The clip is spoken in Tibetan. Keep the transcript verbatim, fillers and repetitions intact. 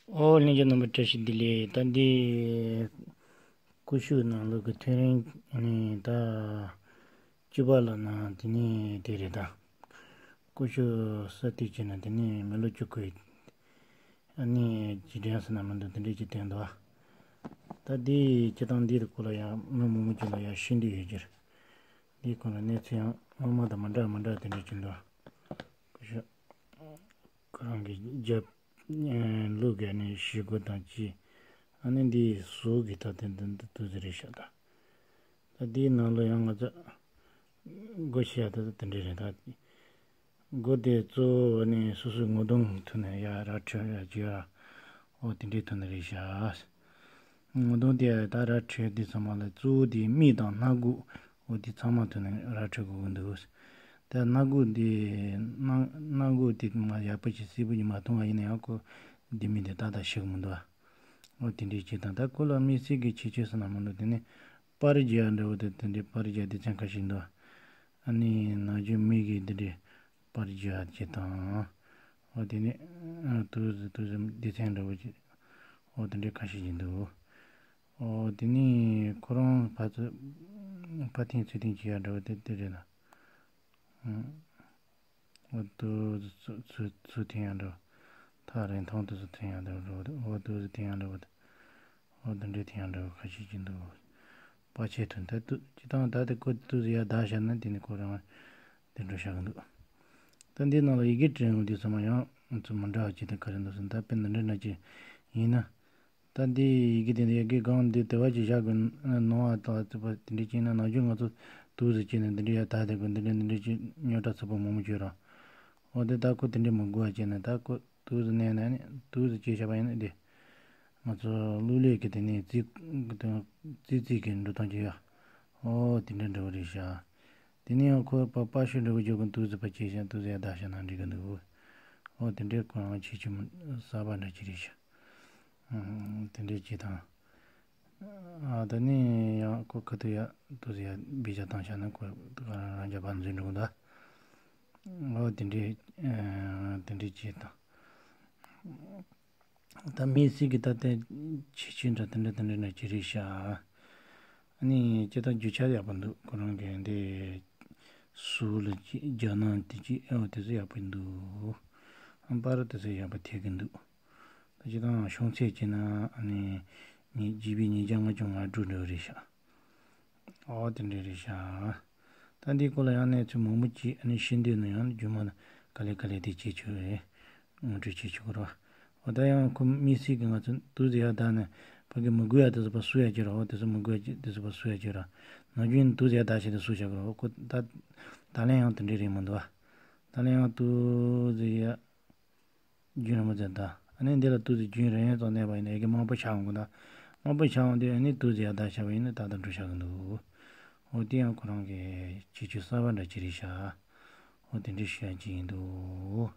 ཨོ་ལྷན་རྒྱས་རྣམ་པ་བཀྲ་ཤིས་བདེ་ལེགས། ད་འདི་ཀུ་ཤུ་ནང་ལོགས་ཀྱི་ཐེངས་རིང་ནི་ད་བཅུ་པ་ལ་ན་དེ་ནི་དེ་རེད་ད། ཀུ་ཤུ་ས་དེ་བྱས་ན་དེ་ནི་མི་ལོ་བཅུ་དགུ་ཡི་ཨ་ནི་རྗེས་དྲན་ཟེར་ན་མི་འདུག་དེ་འདྲས་ཀྱི་དོན་དུ། ད་འདི་སྤྱི་བཏང་འདི་དེ་སྐོར་ལ་ཡང་མི་མང་པོ་ཅིག་ལ་ཡང་ཤེས་འདོད་ཡོད་ཀྱི་རེད། འདིའི་སྐོར་ལ་གནས་ཚུལ་ཡང་སྔོན་མ་དང་མི་འདྲ་མི་འདྲ་དེ་འདྲས་ཀྱི་འདུག་ཁོ་རང་གི་རྒྱབ་ལུགས་ཀྱི་ནི་ཞུ་སྒོ་དང་བཅས། ཨ་ནི་འདིའི་ཟོག་གི་ད་དེ་འདི་འདི་ཏོག་ཙམ་རེད་ཤག་ད་ད་འདིའི་ནང་ལ་ཡང་ང་ཚོ་སྒོ་ཕྱེ་ཡ་ད་ད་དེ་འདྲས་རེད་ད། སྒོ་དེ་གཙོ་བོ་ནི་སོ་སོའི་ངོ་གདོང་ཐོག་ནས་ཡ་ར་འཕྲོད་ཡ་བྱེད་ཡ། ཨོ་དེ་འདྲའི་ཐོག་ནས་རེད་ཤག་ངོ་གདོང་དེ་ད་ར་འཕྲོད་དེ་ཚང་མ་ལ་གཙོ་བོ་དེ་མིག་དང་སྣ་སྒོ། ཨོ་དེ་ཚང་མ་ཐོག་ནས་ར་འཕྲོད་དགོས་ཀྱི་འདུག་ད་སྣ་སྒོ་དེ་སྣ་སྣ་སྒོ་དེ་མ་ཡག་པོ་ཞིག་གསལ་པོ་ཞིག་མ་མཐོང་བ་ཡིན་ན་ཡང་ཁོ་དེ་མི་དེ་ཏག་ཏག་ཤེས་ཀྱི་མི་འདུག་ཨོ་དེ་འདྲའི་བྱེད་སྟངས། ད་ཁོ་ལ་དམིགས་བསལ་གྱི་ཁྱད་ཆོས་ཟེར་ན་མི་འདུག་དེ་ནི་པར་རྒྱག་འདྲ་བོ་དེ་དེ་འདྲའི་པར་རྒྱག་སྡེ་ཚན་ཁ་ཤས་འདུག་ཨ་ནི་ནམ་རྒྱུན་མི་གིས་འདི་འདྲའི་པར་རྒྱག་བྱེད་སྟངས། འོ་དེ་ནི་ཨ་ཏུ་ཟི་ཏུ་ཟི་སྡེ་ཚན་འདྲ་བོ་ཅིག་འོ་དེ་འདྲའི་ཁ་ཤས་ཅིག་འདུག་འོ་དེ་ནི་ཁོ་རང་ཕར་ཚུར་ཕར་འཐེན་ཚུར་འཐེན་བྱེད་ཡག་འདྲ་བོ་དེ་དེ་རེད་ན། འོ་ཏུ་ཟི་ཚུར་ཚུར་ཚུར་འཐེན་ཡག་འདྲ་བོ། ཐག་རིང་ཐུང་དུ་ཚུར་འཐེན་ཡག་འདྲ་བོ་འདྲ་བོ་དེ། འོ་ཏུ་ཟི་འཐེན་ཡག་འདྲ་བོ་དེ། འོ་དེ་འདྲའི་འཐེན་ཡག་འདྲ་བོ་ཁ་ཤས་ཅིག་འདུག་པར་ཆས་ཐོན་ད་ཏུ་ཅི་དང་ད་དེ་ཁོ་ཏུ་ཟི་ཡར་བདའ་བཞག་ན་དེ་ནི་ཁོ་རང་དེ་འགྲོ་བཞག་གི་འདུག་ད་འདི་ནང་ལ་ཡི་གེ་བྲིས་འོང་དུས་ཚང་མ་ཡང་ཚུར་མི་འདྲ་བ་ཅིག་དང་ག་རེ་འདུག་ཟེར་ན། ད་དཔེ་འདི་འདྲ་འདྲ་ཅིག་ཡིན་ན། ད་འདི་ཡི་གེ་དེ་འདི་ཡི་གེ་སྒང་འདི་དེ་བ་ཅིག་བཞག་དགོས་ནོ་བ་དང་ཚུགས་པ་དེ་འདྲ་ཅིག་ཡིན་ན། ནམ་རྒྱུན་ང་ཚོ་ཏུ་ཟི་བྱས་ནས་འདི་འདྲ་ཡར་བདའ་བསྡད་དགོས། འདི་འདྲ་འདི་འདྲ་ཅིག་རྙོག་དྲ་ཚ་པོ་མང་པོ་བྱོས་ར། འོ་དེ་ད་ཁོ་དེ་འདྲ་མི་དགོས་པ་བྱས་ནས་ད་ཁོ་ཏུ་ཟི་མནན་ནས་ནི་ཏུ་ཟི་བྱས་བཞག་པ་ཡིན་ན་དེ། ང་ཚོ་གློག་ཀླད་ཀྱི་དེ་ནས་རྩིས་རྩིས་རྩིས་ཀྱི་འགྲོ་སྟངས་ཀྱི་ཡ། ཨོ་དེ་འདྲ་འདྲ་བོ་རེད་ཤག་དེ་ནས་ཡང་ཁོ་པ་པ་ཤུ་འདྲ་བོ་རྒྱག་གི་འདུག་ཟེར་བ་བྱས་ཤག་འདུག་ཟེར་ཡ་བདག་ཤ་ན་འགྲིག་གི་འདུག་ཨོ་དེ་འདྲའི་ཁོ་རང་ཁྱད་ཆོས་གསར་པ་འདྲ་ཅིག་རེད་ཤག་ཨང་དེ་འདྲའི་བྱེད་སྟངས། ཨ་ད་ནི་ཡང་ཁོ་ཁ་ཐུག་ཡ་འདུག་ཟེར་ཡ་བེད་སྤྱོད་བཏང་ཤག་ན་ཁོ་རང་རང་རྒྱ་བར་འཛུལ་འགྲོ་གི་འདུག་ཨོ་དེ་འདྲའི་ཨ་དེ་འདྲའི་བྱེད་སྟངས། ད་དམིགས་བསལ་གྱི་ད་ལྟའི་ཁྱད་ཆོས་འདྲ་དེ་འདྲ་དེ་འདྲ་འདྲ་ཅིག་རེད་ཤག་ཨ་ནི་སྤྱིར་བཏང་རྒྱུ་ཆ་ཡག་པོ་འདུག་ཁོ་རང་གི་འདི་སུ་ལ་ཅིག་རྒྱ་ནང་དེ་ཅིག་ཨེ་འོ་དེ་ཚོ་ཡག་པོ་འདུག་ཨ་པར་དེ་ཚོ་ཡག་པོ་ཐེབས་ཀྱི་འདུག་ད་སྤྱིར་བཏང་བྱུང་ཚད་བྱས་ན་ཨ་ནི་ཉི་ཇི་བི་ཉིས་བརྒྱ་ལྔ་བཅུ་ང་དྲུག་འདྲ་བོ་རེད་ཤག་ཨོ་དེ་འདྲ་རེད་ཤག་ད་འདིའི་སྐོར་ལ་ཡང་གནས་ཚུལ་མང་པོ་ཅིག་ཨ་ནི་ཤེས་འདོད་ན་ཡང་རྒྱུ་མ་ན་ག་ལེ་ག་ལེ་དེ་བྱེད་ཆོག་རེད། ངོ་སྤྲོད་བྱེད་ཆོག་གི་རེད་བ། ཨོ་ད་ཡང་ཁོ་དམིགས་བསལ་གྱི་ང་ཚོ་ཏུ་ཟི་ཡར་བདའ་ནས་ཕ་གི་མི་དགོས་ཡ་དེ་ཚོ་ཕར་བསུ་ཡ་ཅིག་རེད། ཨོ་དེ་ཚོ་མི་དགོས་ཡ་ཅིག་དེ་ཚོ་ཕར་བསུ་ཡ་ཅིག་རེད། ནམ་རྒྱུན་ཏུ་ཟི་ཡར་བདའ་བྱས་ཏེ་བསུ་བྱ་གི་རེད། ཨོ་ཁོ་ད་ད་ལན་ཡང་དེ་འདྲ་རེད་མི་འདུག་བ། ད་ལན་ཡང་ཏུ་ཟི་ཡར་རྒྱུན་རིང་པོ་ཙམ་བདའ། ཨ་ནི་འདི་ལ་ཏུ་ཟི་རྒྱུན་རིང་ཙམ་གནས་པ་ཡིན་ན་ཡ་གི་དམར་པོ་ཆགས་འོང་གི་འདུག་དམར་པོ་ཆགས་འོང་དུས་ཨ་ནི་ཏུ་ཟི་ཡར་བདའ་བྱས་པ་ཡིན་ན་ཏག་ཏག་འགྲོ་བཞག་གི་འདུག་འོ་དེ་ཡང་ཁོ་རང་གི་ཁྱད་ཆོས་གསར་པ་འདྲ་ཅིག་རེད་ཤག་འོ་དེ་འདྲའི་ཤེས་ཡ་ཅིག་ཡིན་འདུག